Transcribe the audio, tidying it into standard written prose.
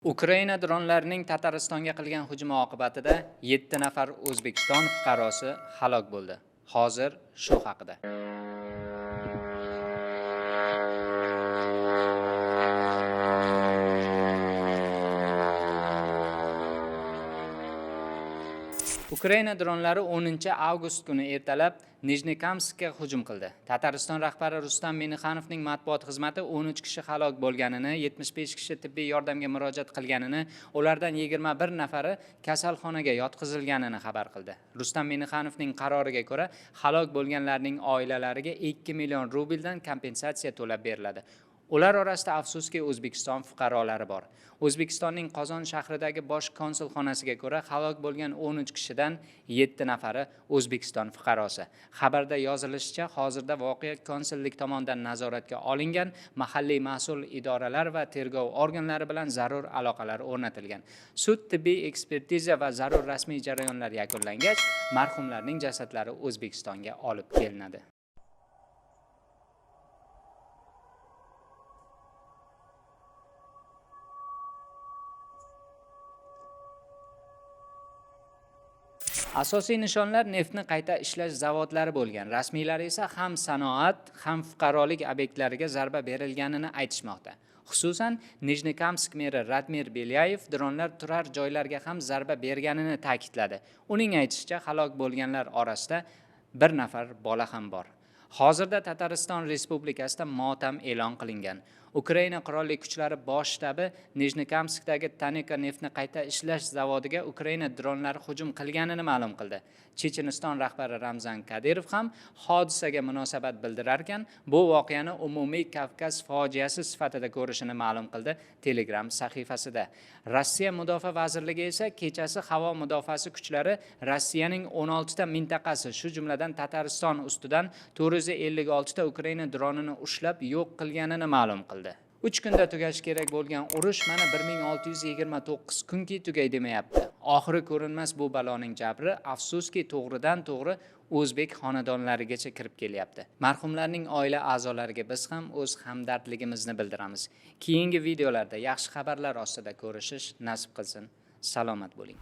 Ukraina dronlarining Tataristonga qilgan hujumi oqibatida 7 nafar O'zbekiston fuqarosi halok bo'ldi. Hozir shu haqida. Ukraina dronlari 10-avgust kuni ertalab Nijnekamskka hujum qildi. Tatariston rahbari Rustam Minixanovning matbuot xizmati 13 kishi halok bo'lganini, 75 kishi tibbiy yordamga murojaat qilganini, ulardan 21 nafari kasalxonaga yotqizilganini xabar qildi. Rustam Minixanovning qaroriga ko'ra, halok bo'lganlarning oilalariga 2 million rubldan kompensatsiya to'lab beriladi. Ular orasida afsuski O'zbekiston fuqarolari bor. O'zbekistonning Qozon shahridagi bosh konsulxonasiga ko'ra, halok bo'lgan 13 kishidan 7 nafari O'zbekiston fuqarosi. Xabarda yozilishicha, hozirda voqea konsullik tomonidan nazoratga olingan, mahalliy mas'ul idoralar va tergov organlari bilan zarur aloqalar o'rnatilgan. Sud tibbiy ekspertiza va zarur rasmiy jarayonlar yakunlangach, marhumlarning jasadlari O'zbekistonga olib kelinadi. Asosiy nishonlar neftni qayta ishlash zavodlari bo'lgan. Rasmiylar esa ham sanoat, ham fuqarolik obyektlariga zarba berilganini aytishmoqda. Xususan, Nijnekamsk meri Radmir Belyayev dronlar turar joylarga ham zarba berganini ta'kidladi. Uning aytishicha, halok bo'lganlar orasida bir nafar bola ham bor. Hozirda Tatariston Respublikasida motam e'lon qilingan. Ukraina Qurolli kuchlari bosh shtabi Nijnekamskdagi Taneka neftni qayta ishlash zavodiga Ukraina dronlari hujum qilganini ma'lum qildi. Checheniston rahbari Ramzan Kadirov ham hodisaga munosabat bildirarkan, bu voqeani umumiy Kavkaz fojiasi sifatida ko'rishini ma'lum qildi Telegram sahifasida. Rossiya Mudofaa vazirligi esa kechasi havo mudofaasi kuchlari Rossiyaning 16 ta mintaqasi, shu jumladan Tatariston ustidan 456 ta Ukraina dronini ushlab yo'q qilganini ma'lum qildi. 3 kunda tugashi kerak bo'lgan urush mana 1629 kunki tugay demayapti. Oxiri ko'rinmas bu baloning jabri afsuski to'g'ridan to'g'ri o'zbek xonadonlarigacha kirib kelyapti. Marhumlarning oila a'zolariga biz ham o'z hamdardligimizni bildiramiz. Keyingi videolarda yaxshi xabarlar ostida ko'rishish nasib qilsin. Salomat bo'ling.